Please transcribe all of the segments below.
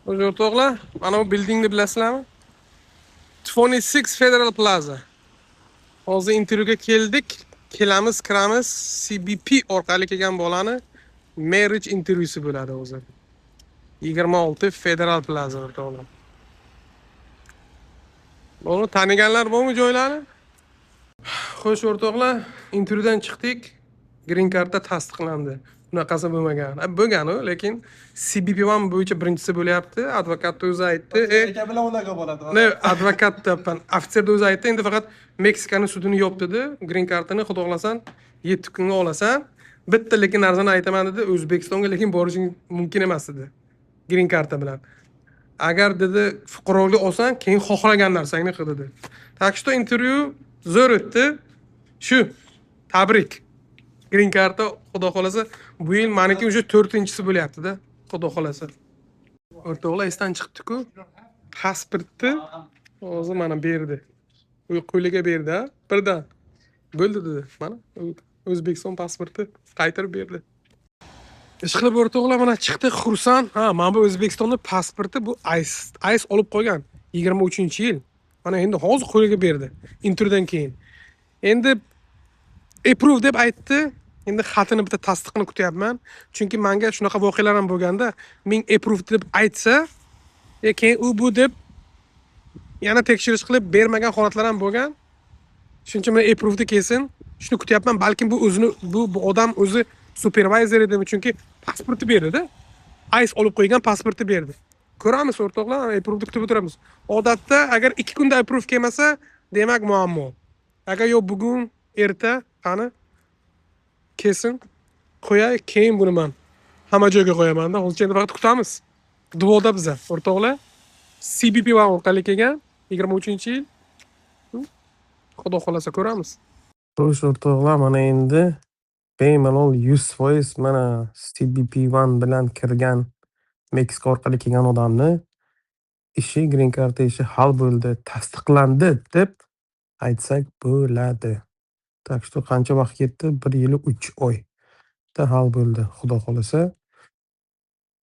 O'zi, o'rtoqlar, mana bu buildingni bilasizlarmi? 26 Federal Plaza. Hozir intervyuga keldik. Kelamiz, kiramiz. CBP orqali kelgan bolani marriage intervyusi bo'ladi hozir. 26 Federal Plaza, o'rtoqlar. Buni taniganlar bormi, joylarni? Xo'sh, o'rtoqlar, intervyudan chiqdik. Green cardda tasdiqlandi. Bunaqasi bo'lmagan. A, bo'lgan u, lekin CBP One bo'yicha birinchisi bo'lyapti. Advokatni o'zi aytdi. Aka bilan unaqa bo'ladi. Ne, advokat deyapman. Ofitserni o'zi aytdi, endi faqat Meksikani sudini yop dedi. Green cardini, xudo xohlasan, 7 kunga olasan. Bitta lekin narsani aytaman dedi, O'zbekistonga lekin borishing mumkin emas dedi. Green karta bilan. Agar, dedi, fuqarolik olsang, keyin xohlagan narsangni qil dedi. Так что intervyu zo'r o'tdi. Shu, tabrik. Green karta, xudo xohlasa, bu yil maniki уже to'rtinchisi bo'lyapti-da, xudo xohlasa. O'rtoqlar, esdan chiqdi-ku. Pasportni hozir mana berdi. U qo'liga berdi, ha? Birdan. Bo'ldi dedi. Mana O'zbekiston pasporti qaytarib berdi. Ishqilib, o'rtoqlar, mana chiqdi, xursand. Ha, mana bu O'zbekistonni pasporti, bu ICE, ICE olib qo'ygan 23-yil. Mana endi hozir qo'liga berdi intervyudan keyin. Endi approve deb aytdi. Endi xatini, bitta tasdiqini kutyapman. Chunki menga shunaqa voqealar ham bo'lganda, men approve deb aytsa, keyin u bu deb yana tekshirish qilib bermagan holatlar ham bo'lgan. Shuning uchun mana approved kelsin. Shuni kutyapman. Balkim bu o'zini bu odam o'zi supervisor edimi? Chunki pasportni berdi-da. ICE olib qo'ygan pasportni berdi. Ko'ramiz, o'rtoqlar, approved kutib o'tiramiz. Odatda agar 2 kunda approve kelmasa, demak, muammo. Agar yo'q, bugun, erta qani kelsin. Qo'yay, keyin buni man hamma joyga qo'yaman-da. Hozircha endi faqat kutamiz. Duoda biza, o'rtoqlar. CBP One orqali kelgan 23-yil. Xudo xohlasa, ko'ramiz. Xo'sh, o'rtoqlar, mana endi bemalol 100% mana CBP One bilan kirgan, Meksika orqali kelgan odamni ishi, green card ishi hal bo'ldi, tasdiqlandi deb aytsak bo'ladi. Так что qancha vaqt ketdi? 1 yil 3 oyda hal bo'ldi, xudo xohlasa.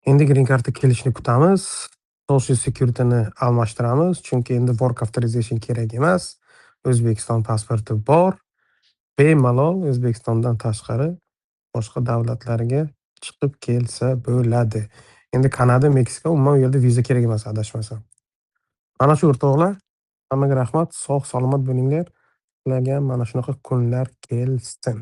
Endi green cardga kelishini kutamiz. Social Security'ni almashtiramiz, chunki endi work authorization kerak emas. O'zbekiston pasporti bor. Bemalol O'zbekistondan tashqari boshqa davlatlarga chiqib kelsa bo'ladi. Endi Kanada, Meksika, umuman u yerda viza kerak emas, adashmasam. Mana shu, o'rtoqlar, hammaga rahmat, sog' salomat bo'linglar. Sizlarga ham mana shunaqa kunlar kelsin.